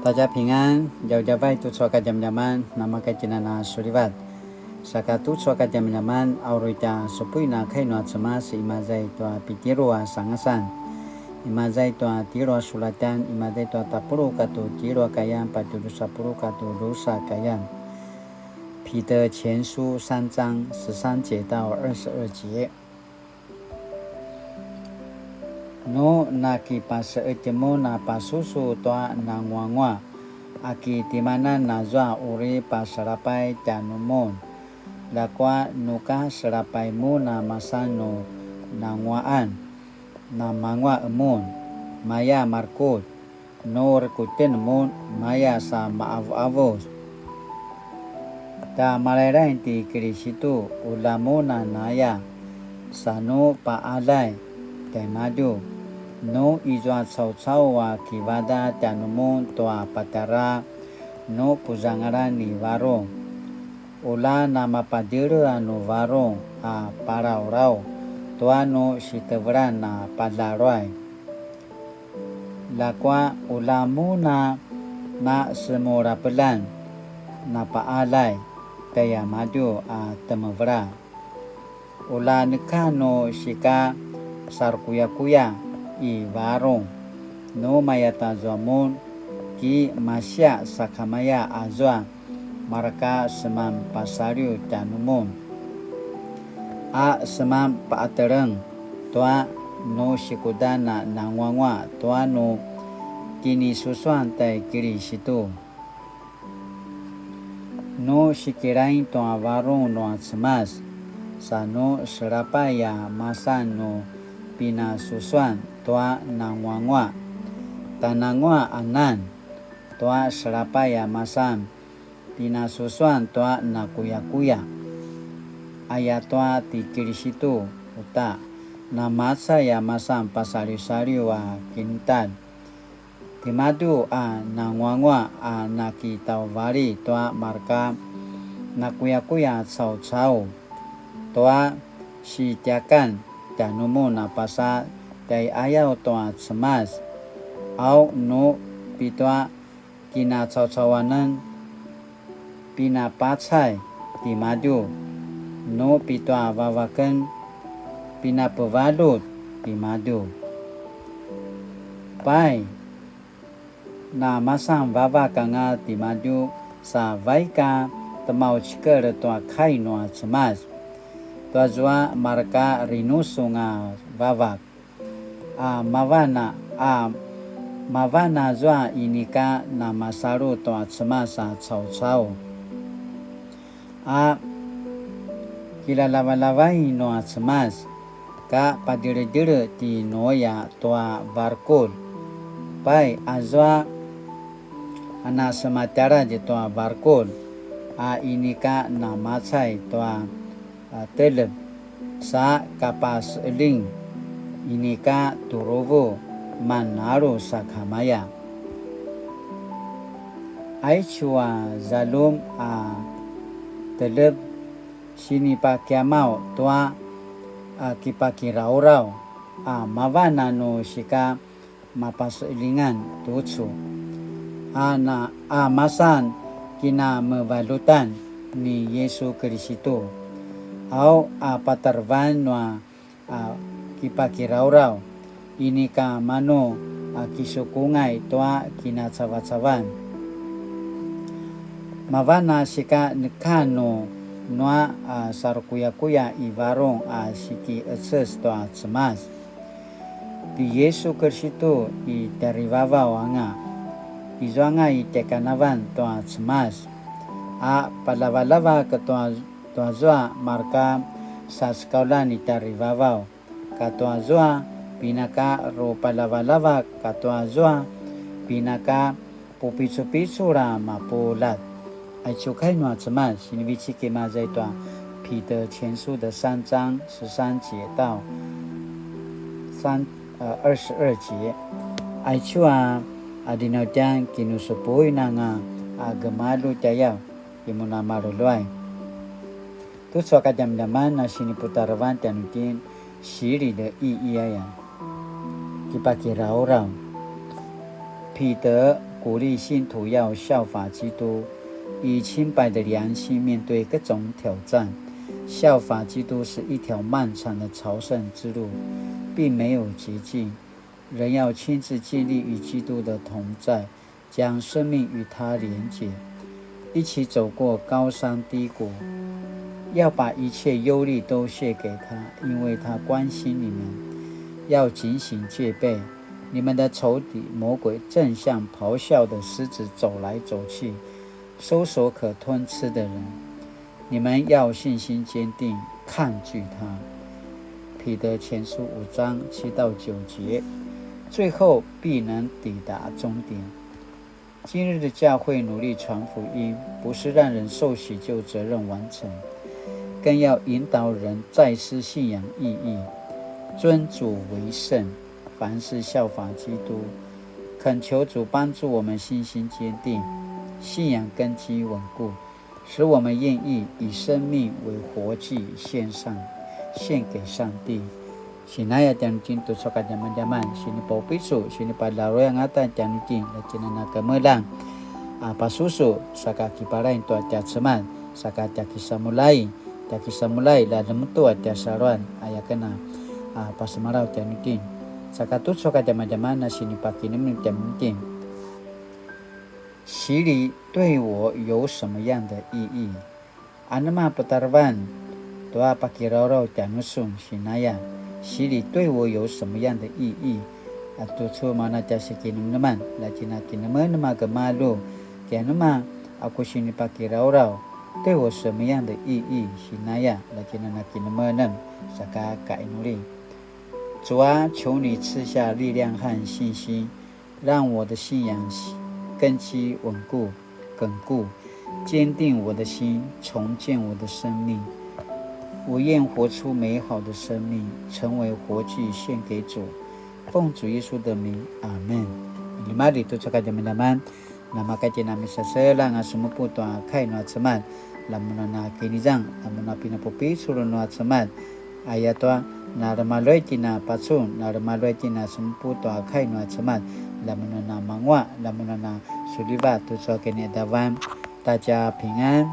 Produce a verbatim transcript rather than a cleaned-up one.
大家平安, djavadjavay tucu a kadjamadjaman, namakatjinana sulivat. Saka tucu a kadjamadjaman, a uri tja supuin a kai nua Cemas, imaza i tua Pitiru a sangasan. Imaza i tua tjelu a sulatjan, imaza i tua tapuluq katua tjelu a kayan, patje drusa puluq katua drusa kayan. 彼得前书三章十三节到二十二节。 Nu nakipaseqetj mun a pasusu tua nanguanguaq, a ki timanan azua uri pasalapay tjanumun? Ljakua nu ka selapay mun a masa nu nanguaqan, namanguaq mun, maya marekutj, nu rekutjen mun, maya sa maqavuqavus. Tja malailai ti Kilisitu, ulja mun a naya, sa nu paqaljay tjaimadju, nu izua caucau a kivadaq tjanumun tua patjara, nu puzangalan ni varung. Ulja namapadjele a nu varung a palaulaw tua nu sitevelan a padaluay. Ljakua ulja mun a nasemulapelan, napaqaljay tjaimadju a temevela. Ulja neka nu sika sarukuyakuya i varung, nu mayatazua mun, ki masiaq sakamaya azua mareka seman pasaliw tjanumun, a seman paqeteleng tua nu sikudan a nanguanguaq tua nu kinisusuan tai Kilisitu. Nu sikilain tua varung nua Cemas, sa nu selapay a masan nu pinasusuan tua nanguanguaq, tjananguaq anan tua selapay a masan pinasusuan tua nakuyakuya. Ayatua ti Kilisitu uta, namacay a masan pasaliwsaliw a kintalj. Timadju a nanguanguaq a nakitauvali tua mareka nakuyakuya caucau, tua sitjakan tjanumun a pasa tjaiqayaw tua Cemas, au nu pitua kinacaucauanen pinapacay timadju, nu pitua vavaken pinapevaljut timadju. Pai, namasan vavak anga timadju sa vaik a temaucikel tua kai nua Cemas. Tuazua mareka rinusung a vavak. A mavan a, a mavan azua inika namasalu tua Cemas a caucau. A kilalavalavain nua Cemas, ka padjeledjeled ti Nuya tua varkul. Pai azua a nasematjaladj tua varkul, a inika namacay tua a telep sa kapaseqeljing, inika tjuruvu manalu sakamaya. Aicu a zaljum a telep sinipakiamaw tua a kipakirauraw, a mavan a nu sika mapaseqeljingan tucu, a na, a masan kinamevaljutan ni Yisu Kilisitu, au a patarevan nua a kipakirauraw, inika manu a kisukungay tua kinacavacavan. Mavan a sika neka nu nua a sarukuyakuya i varung a sikiqeces tua Cemas. Ti Yisu Kilisitu i tjarivavaw anga, izuanga i tjaikanavalj tua Cemas, a palavalavak tua, tuazua marka sasekauljan i tjarivavaw, katuazua pinaka rupalavalavak, katuazua pinaka pupicupicul a mapuljat. Aicu kai nua Cemas, sinivecik imaza i tua 彼得前书的三章十三节到三，呃，二十二节. Aicu a, a dinautjan kinusupuin anga a gemalju tjayaw, i mun a maluluay. Tucu a kadjamadjaman a siniputarevan tjanuitjen, Silid i iyaya. Kipakirauraw. 彼得鼓勵信徒要效法基督，以清白的良心面对各种挑战。效法基督是一条漫长的朝圣之路，并没有捷径。人要亲自经历与基督的同在，将生命与他连结，一起走过高山低谷。要把一切忧虑都卸给他，因为他关心你们。要警醒戒备，你们的仇敌魔鬼正像咆哮的狮子走来走去，搜索可吞吃的人。你们要信心坚定，抗拒他。彼得前书五章七到九节。最后必能抵达终点。今日的教会努力传福音，不是让人受洗就责任完成，更要引导人再思信仰意义，尊主为圣，凡事效法基督。恳求主帮助我们信心坚定，信仰根基稳固，使我们愿意以生命为活祭献上，献给上帝。Sinaya tjanuitjen tucu a kadjamadjaman, sinipaupisu, sinipalaruy angata tjanuitjen, la tjinana kemeljang a pasusu, saka kipalain tua tja Cemas, saka tja kisamulai, tja kisamulai, la lemetu a tja saluan, aya ken a pasemalaw tjanuitjen. Saka tucu a kadjamadjaman a sinipakinemnem tjanuitjen. 洗礼对我有什么样的意义？Anema putarevan tua pakirauraw tjanusun sinaya, 洗礼对我有什么样的意义？A tucu mana tja sikinemneman, la tjina kinemenem a gemalju, kianema a ku sinipakirauraw, 对我什么样的意义？Sinaya, la tjinana kinemenem, saka kainuli. 主啊，求你赐下力量和信心，让我的信仰根基稳固、稳固，坚定我的心，重建我的生命。我愿活出美好的生命，成为活祭献给主。奉主耶稣的名，阿门。Limali tucu a kadjamadjaman, namaka tjina misaselang a semupu tua kai nua Cemas, la mun a na kinizang, la mun a pinapupicul nua Cemas, ayatua, na remaluay tjina pacun, na remaluay tjina semupu tua kai nua Cemas, la mun a na manguaq, la mun a na suliva tucu a kinidavan, ta tja pingan.